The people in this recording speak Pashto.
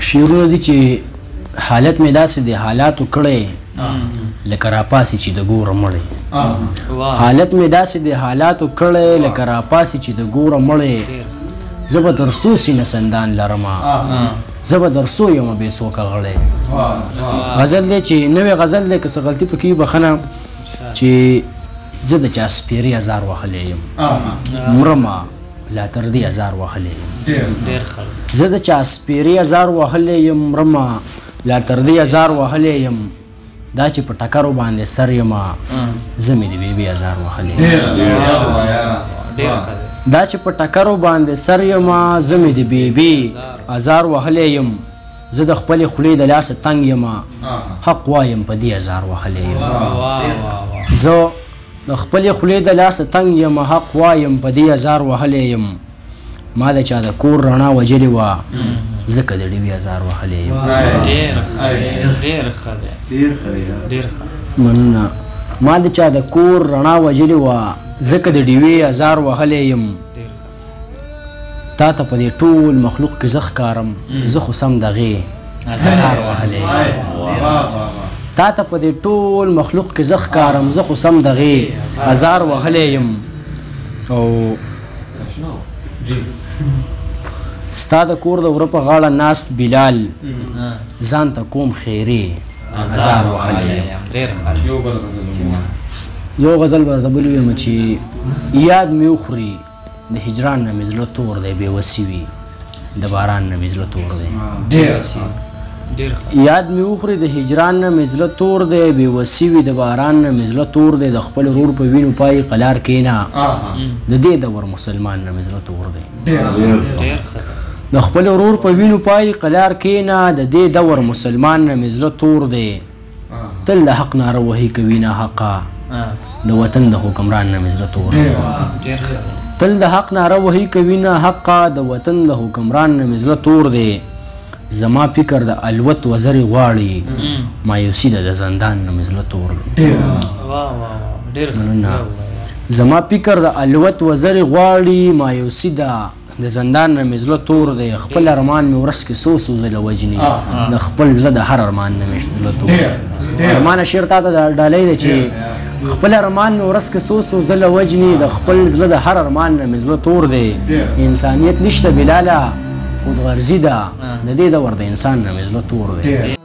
شعرونه دي چې حالت مې داسې دی حالاتو کړی لکه راپاسي چې د ګوره مړی. حالت مې داسې دی حالاتو کړی لکه راپاسي چې د ګوره مړی. زه به تر څو سینه سندان لرمه، زه به تر څو یمه بې څوکه غړی. غزل دی چې نوی غزل دی، که څه غلطي پکې وي بخښنه، چې زه د چا سپېرې ازار وهلی یم، مرمه لا تر دې ازار وهلی یم. زه د چا سپېرې ازار وهلی یم، مرمه لا تر دې ازار وهلی یم. دا چې په ټکرو باندې سر یمه، زه مې د بیبي ازار وهلی یم. دا چې په ټکرو باندې سر یمه، زه مې د بیبي ازار وهلی یم. زه د خپلې خولې د لاسه تنګ یمه، حق وایم په دې ازار وهلی یم. زه د خپلې خولې د لاسه تنګ یم، حق وایم په دې ازار وهلی یم. ما د چا د کور رڼا وژلې وه، ځکه د ډیوې ازار وهلی یم. مننه. ما د چا د کور رڼا وژلې وه، ځکه د ډیوې ازار وهلی یم. تا ته په دې ټول مخلوق کې زه ښکارم، زه خو سم دغې ازار وهلی یم. تا ته په دې ټول مخلوق کې زه ښکارم، زه خو سم دغې ازار وهلی یم. او ستا د کور د وره په غاړه ناست بلال، ځان ته کوم خیرې ازار وهلی یم. یو غزل به درته بل ووایم چې یاد مې وخوري د هجران نه مې زړه تور دی، بې وسي وي د باران نه مې زړه تور دی. یاد مې وخوري د هجران نه مې زړه تور دی، بې وسي وي د باران نه مې زړه تور دی. د خپل ورور په وینو پای قلار کښېنه، د دې دور مسلمان نه مې زړه تور دی. د خپل ورور په وینو پای قلار کښېنه، د دې دور مسلمان نه مې زړه تور دی. تل د حق ناره وهي کوي ناحقه، د وطن د حکمران نه مې زړه تور دی. تل د حق ناره وهي کوي ناحقه، د وطن د حکمران نه مې زړه تور دی. زما فکر د الوت وزرې غواړي، مایوسي ده د زندان نه مې زړه تور دی. زما فکر د الوت وزرې غواړي، مایوسي ده د زندان نه مې زړه تور دی. خپل ارمان مې ورځ کې څو څو ځله وژني، د خپل زړه د هر ارمان نه مې زړه تور دی. ارمان شعر تا ته ډالۍ دی چې خپل ارمان مې ورځ کې څو څو ځله وژني، د خپل زړه د هر ارمان نه مې زړه تور دی. انسانیت نشته بلاله، خود غرضي ده، د دې دور د انسان نه مې زړه تور دی.